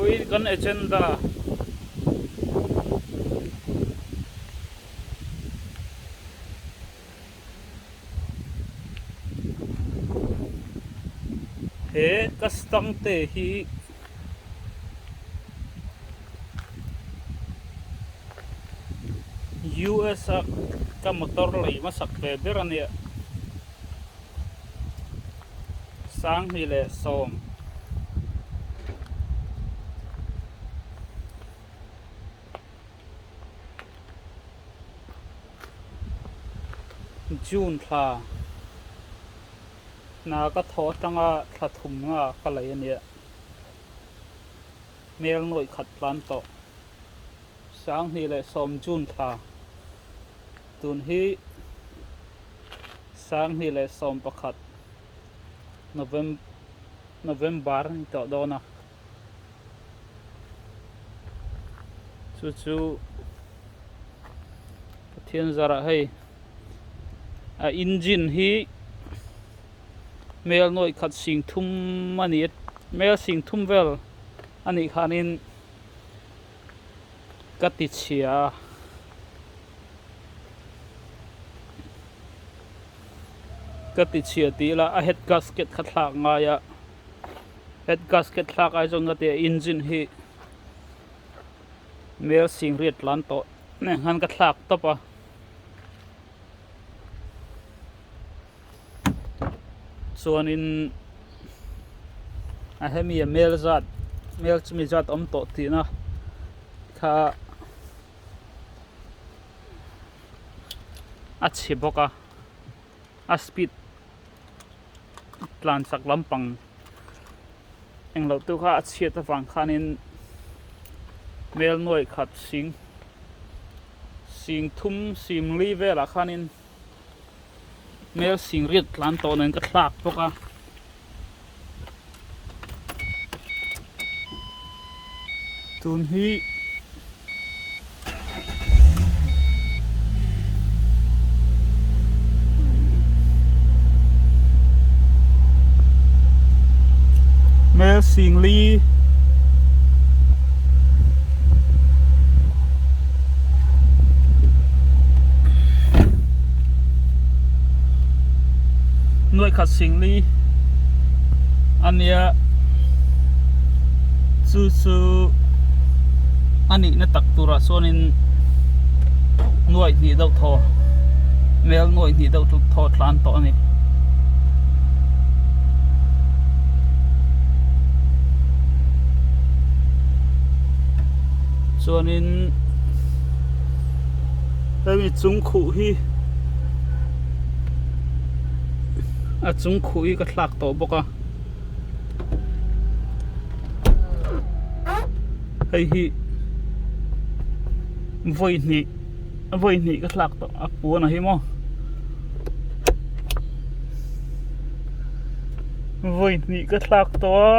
Vawiin kan agenda He ka stang te hi US a ka motor lei hmasak ve ber a nia. 2010. June thla hna ka thawh atanga thla thum nga ka lei a nia. Hmel nuaih khat tlan tawh. 2010 June thla tun hi 2011 November a ni tawh dawn a. Chu chu Pathian zarah hei a engine hi mel nuaih khat sing thum a ni a mel sing thum vel a nih khanin ka ti chhia a. Ka ti chhia tih ila a head gasket kha thlak ngai a. Head gasket thlak ai chuan ka ti a engine hi mel sing riat tlan tawh nen khan ka thlak tawp a. Chuanin a hemi a mel zat mel chumi zat awm tawh tihna kha a chhe bawk a a speed tlan chak lampang englo te kha a chhiat avang khanin mel nuai khat sing sing thum sim li velah khanin mel sing riat tlan tawh nen ka thlak bawk a. Tun hi Mel Singli Nuaih khat Singli a nia chu chu a nihna tak turah chuanin nuaih hnih deuh thaw mel nuaih hnih deuh thaw tlan tawh a ni. Chuanin hemi chung khuh hi a chung khuh hi ka thlak tawh bawk a hei hi vawi hnih vawi hnih ka thlak tawh a puan a hi maw vawi hnih ka thlak tawh a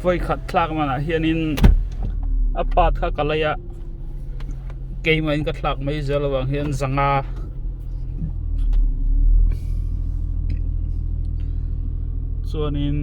vawi khat thlak manah hianin a part kha ka lei a keimah in ka thlak mai zel avang hian zanga chuanin.